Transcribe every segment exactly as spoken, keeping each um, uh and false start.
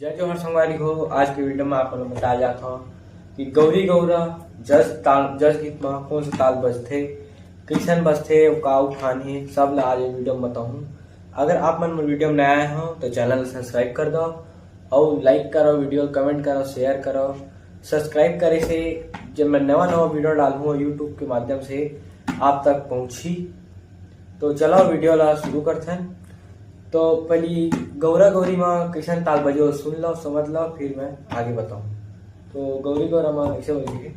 जय जोहार संगवारी हो, आज के वीडियो में आप मन ल बताए जात हव कि गौरी गौरा जस ताल, जस गीत में कौन सा ताल बजथे, कैसन बजथे, अउ का उठान हे, सब ला आज ये वीडियो में बताहूँ। अगर आप मन मोर वीडियो में नया आए हो तो चैनल सब्सक्राइब कर दो, अउ लाइक करो, वीडियो कमेंट करो, शेयर करो। सब्सक्राइब करे से जब मैं नवा नवा वीडियो डालूँ YouTube के माध्यम से आप तक पहुँची। तो चलो वीडियो ला शुरू करथन। तो पहली गौरा गौरी में कैसन ताल बजे, वो सुन लो, समझ लो, फिर मैं आगे बताऊँ। तो गौरी गौरा में ऐसे बजेगी।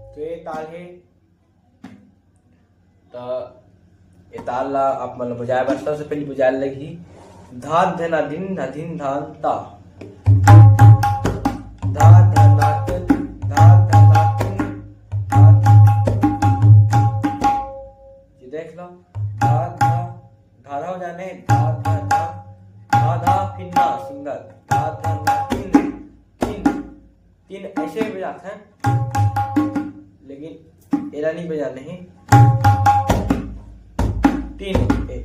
तो ये ताल है। तो ये ताल ला आप मन ल बजाए बर सबसे पहले बजाए लगही धा धना धिन धा धिन धान ता। धा धना धिन, धा धना धिन, धा। ये देख लो, धा धा, धा धा हो जाने, धा धा धा, धा धा फिर ना सिंगल, धा धना धिन, धिन। तीन ऐसे ही बजाते हैं, लेकिन एला नहीं बजाने ही। तीन, एक।